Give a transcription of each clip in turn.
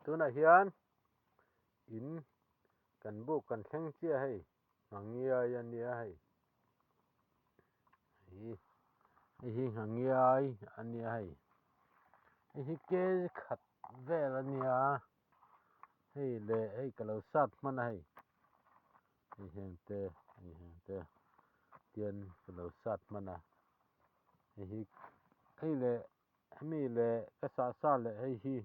Tunah hian in kan buk kan thleng chiah hei Nghangiai a nia hei. Hei hei hi Nghangiai a nia hei. Hei hi kg khat vel a nia hei leh hei ka lo sat hman a hei. Hei heng te hei heng te tian ka lo sat hman a hei hi hei leh hemi leh ka sah sa leh hei hi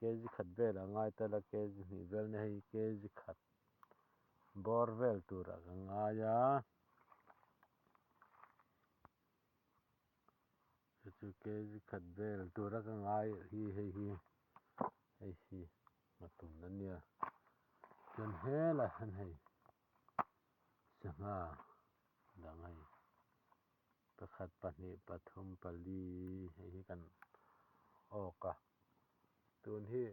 kg khat vel a ngai tel a kg hnih vel nia hei kg khat bawr vel turah ka ngai a chu chu kg khat vel tura ka ngai hi hei hi hei hi. A tum a nia chuan helaiah hian hei sangha dang hei pakhat pahnih pathum pali hei hi kan awk a tun hi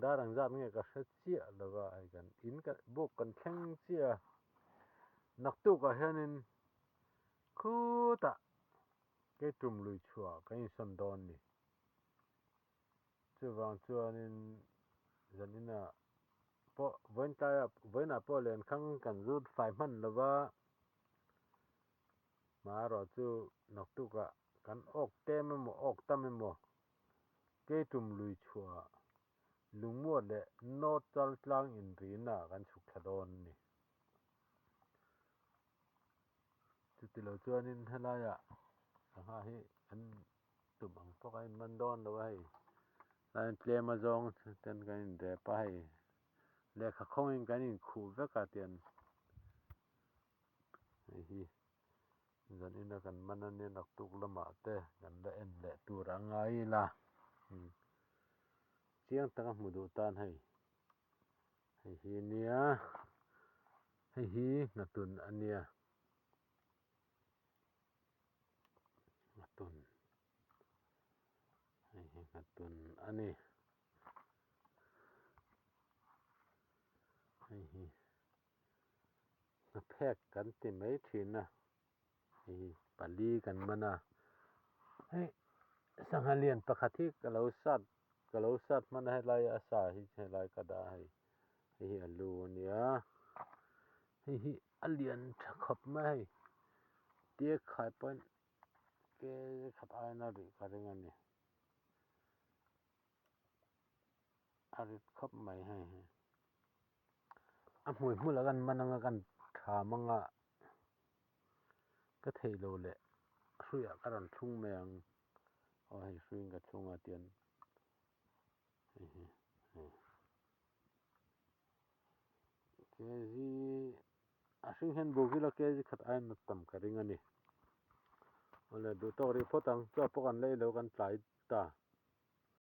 dar ang zat nge ka hre chiah lo va hei kan in kan buk kan thleng chiah a naktukah hianin khutah keitum lui chhuah kan insawn dawn a ni. Chuvang chuanin zaninah pawh vawiin tlaiah vawiinah pawh lenkhang kan zut fai hman lo va, hmarawh chu naktukah kan awk tem emaw awk tam emaw keitum lui chhuah lungmuat leh nawt chal tlang inrina kan chhuk thla dawn a ni. Chutilo chuanin helaiah sangha hi kan Tum ang pawh kan inman dawn lo a hei tlaiin tlem a zawng ten kan indep a hei lehkha khawngin kan inkhuh vek a tian hei hi zan ina kan man ania naktuk lamah te kan la en leh tur a ngai ila chiang taka hmu duh tan hei hei hi ania hei hi hnatun ania. Nghatun hei hi nghatun a ni hei hi hnaphek kan ti mai thin a hei hi pali kan man a hei sangha lian pakhat hi ka lo sat ka lo sat hman a helai a sa hi helai ka dah a hei hei hi a lu a nia hei hi. A lian tha khawp mai hei tia khai pawhin ke khat aiin a rih ka ring a ni a rit khawp mai hei hi a hmui hmul ah kan man anga kan tham anga ka theih loh leh hruiah ka rawn thlung mai ang aw hei hruiin ka thlung a tian hei hi hei. Kg a hring hian buk ila kg khat aiin a tam ka ring a ni. Awle duh tawk rih phawt ang, chaw pawh kan lei lo kan tlai ta.